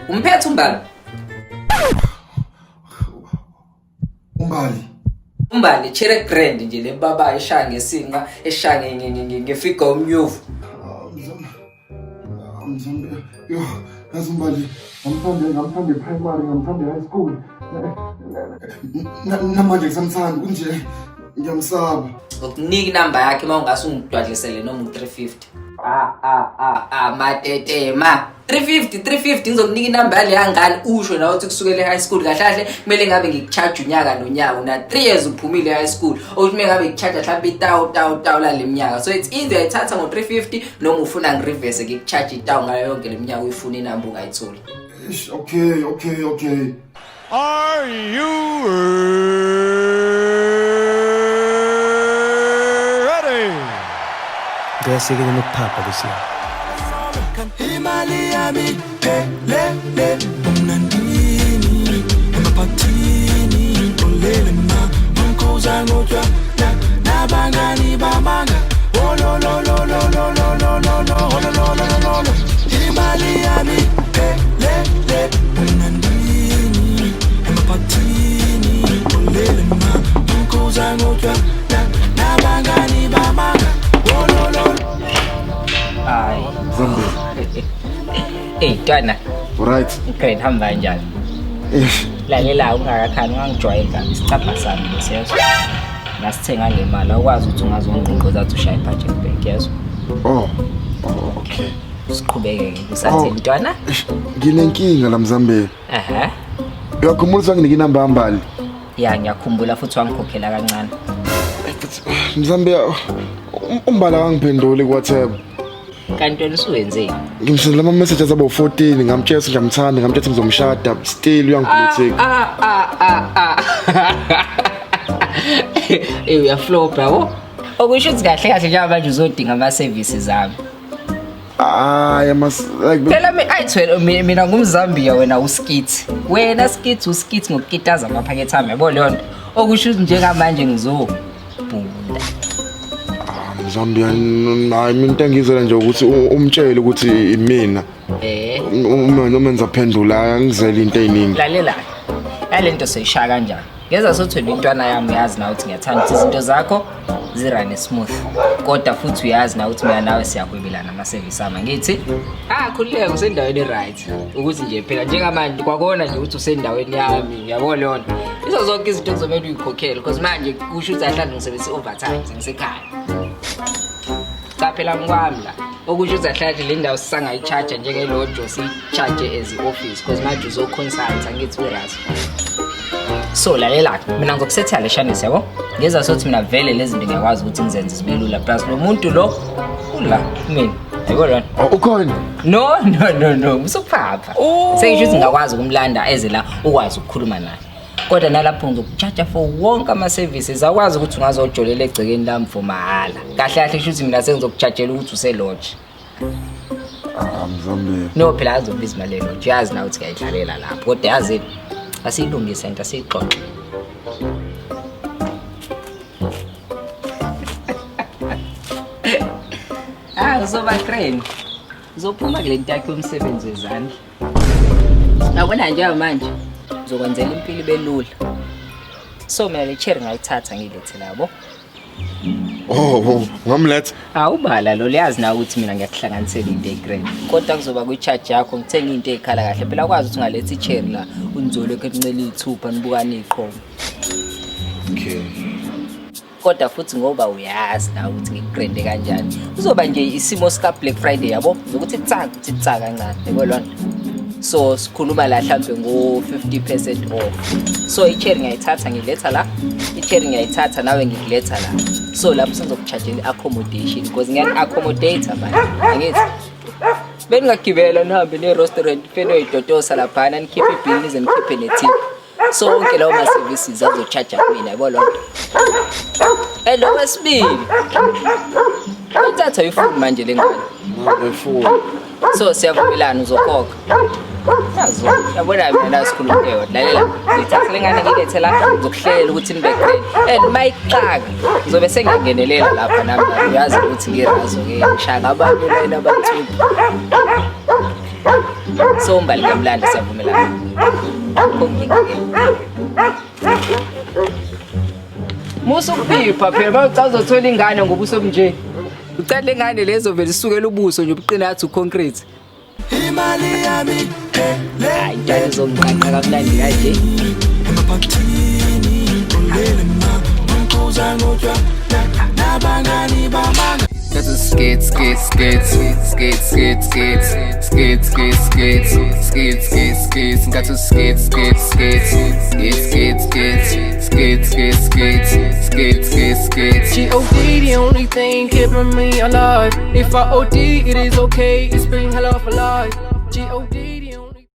Umphethe uMbali? Umbali. Umbali chere grand nje le baba eshaya ngesinqa eshaya ngefiga umnyuvu. Mzambe, yo, yazi uMbali, ngamthanda ngamthanda e-primary, ngamthanda e-high school. Namanje ngisamthanda kunje ngiyamsaba. Ngokunika inamba yakhe uma ungase ungidwadlisele noma u-350. Ah ah ah ah matetema. 350 350 ngizokunika inamba yaleya ngane usho nawe ukuthi kusukela e-high school kahle kahle kumele ngabe ngikucharge unyaka nonyaka una 3 years uphumile e-high school okuthi kumele ngabe ngikucharge mhlawumbe itawu tawu tawu lale minyaka so it's either uyayithatha ngo-350 noma ufuna ngireverse ngikucharge itawu ngayo yonke le minyaka uyifuna inamba ungayitholi. Eish, okay, okay, okay. Are you ready? Ngicela siyekeleni ukuphapha this year. Imali yami phelele umnandini emaphathini olele ma umkhuza ngotshwala nabangani bamanga olololololololololololololo imali yami phelele umnandini emaphathini olele ma umkhuza ngotshwala nabangani bamanga olololo. Hayi. Mzambe. Ey ntwana. Right. Great, hamba kanjani? Eish. Lalela ungakakhani ungangijwayeli kabi isicabha sami lesiyezwa. Ngasithenga ngemali awukwazi ukuthi ungazongqongqoza athi ushaye ibudget bank yezwa. Oh. Oh, okay. Siqhubeke-ke kusatheni ntwana. Eish, nginenkinga la Mzambe. Aha. Uyakhumbula ukuthi wanginika inamba kaMbali? Ya ngiyakhumbula futhi wangikhokhela kancane. Mzambe uMbali akangiphenduli ku-WhatsApp. Kanti wena usuwenzeni? Ngimsendela ama-messages abo-14 ngamtshela ukuthi ngiyamthanda ngamtshela ukuthi ngizomshada still uyangiblue Ah ah ah ah. Eh uyaflopa yabo. Okusho ukuthi kahle kahle njengoba manje uzodinga ama-services ami. Hayi mas like Phela mi ayithwele mina ngumZambia wena uskit. Wena skit uskit ngokukitaza amaphakethe ami yabo leyo nto. Okusho ukuthi njengamanje ngizobhunda. Mzambia hayi mina into engizela nje ukuthi umtshele ukuthi imina. Eh. Uma umenza phendula angizele into eziningi. Lalela. Yale nto soyishaya kanjani? Ngeza sothwele intwana yami uyazi nawe ukuthi ngiyathanda ukuthi izinto zakho zirane smooth. Kodwa futhi uyazi nawe ukuthi mina nawe siyahwebelana ama-service ami ngithi. Ah khululeka usendaweni right. Ukuthi nje phela njengamanje kwakona nje ukuthi usendaweni yami yabo leyo nto. Izo zonke izinto kuzomele uyikhokhele because manje kusho ukuthi ahlale ngisebenzisa overtime sengisekhaya. Cha phela ngikwami la. Okusho ukuthi ahlale le ndawo sisangayicharge njengelojo siyi-charge as i-office because manje uzoconsulta angithi urazi. So lalela mina ngizokusethela le shanisi yabo. Ngeza sothi mina vele lezi zinto ngiyakwazi ukuthi ngizenze zibe lula plus lo muntu lo ula mina. Yabo lona. Oh, ukhona. No no no no usuphapha. Sengisho ukuthi ngingakwazi ukumlanda eze la ukwazi ukukhuluma naye. Kodwa nalapho ngizokucharge for wonke ama-services awukwazi ukuthi ungazojolela egcekeni lami for mahhala. Kahle kahle kusho ukuthi mina sengizokuchargela ukuthi use-lodge. Ah Mzambia. No phela azobiza imali ye-lodge uyazi nawe ukuthi ngiyayidlalela lapho kodwa yazini asiyilungise into asiyixoxe. Ah uzoba grand. Uzophuma kule nto yakho yomsebenzi wezandla. Yabona nje manje uzokwenzela impilo ibe lula. So mina le chair ngayithatha ngiyilethe labo. Oh, ngamletha. Awubala lo liyazi nawe ukuthi mina ngiyakuhlanganisela into egrand. Kodwa kuzoba kwi-charge yakho ngithenga into ey'khala kahle phela akwazi ukuthi ungaletha i-chair la unizolokhu encela iy'thupha nibukane iy'qhomo. Okay. Kodwa futhi ngoba uyazi nawe ukuthi ngikugrande kanjani. Kuzoba nje isimo sika Black Friday yabo zokuthi tsa kuthi tsa kancane yabo lona. So sikhuluma la mhlambe ngo 50% off. So i-chair ngiyayithatha ngiletha la, i-chair ngiyayithatha nawe ngikuletha la. So lapho sengizokuchargela i-accommodation because ngiyaku-accommodate manje. Angithi beningagibela nihambe ne-restaurant fenoyidodosa laphana nikhiphe ibhili nize nikhiphe ne-tip. So wonke lawo ma-services azo-charge kumina yabo loo nto. And okwesibili ithatha uyifuni manje le ngane. Ngifuna. So siyavumelana uzokhokha. Nazo yabona mina la sikhuluma into eyodwa. Lalela ngithatha le ngane ngilethe la ngizokuhlelela ukuthi nibe grand. And mayixaka ngizobe sengiyangenelela lapha nami uyazi ukuthi ngirazo ke ngishaya ngabantu layini abathupha. So Mbali ngiyamlanda, siyavumelana. Akukho nkinga ke. Musa ukuphipha phela bawucaza uzothola ingane ngobuso obunje. Ucela le ngane lezo vele isukela ubuso nje ubuqina yathi uconcrete. Imali yami Hayi intwana izongiqanqa kamnandi kanje. Emaphathini olele ma Ngikhuza ngotshwala nabangani bamanga. That's a skate, skate, skate, skate, skate, skate, skate, skate, skate, skate, skate, skate. Got to skate, skate, skate, skate, skate, skate, skate, skate, skate, skate, skate, skate. G.O.D. the only thing keeping me alive. If I O.D. it is okay. It's been hell of a life. G.O.D.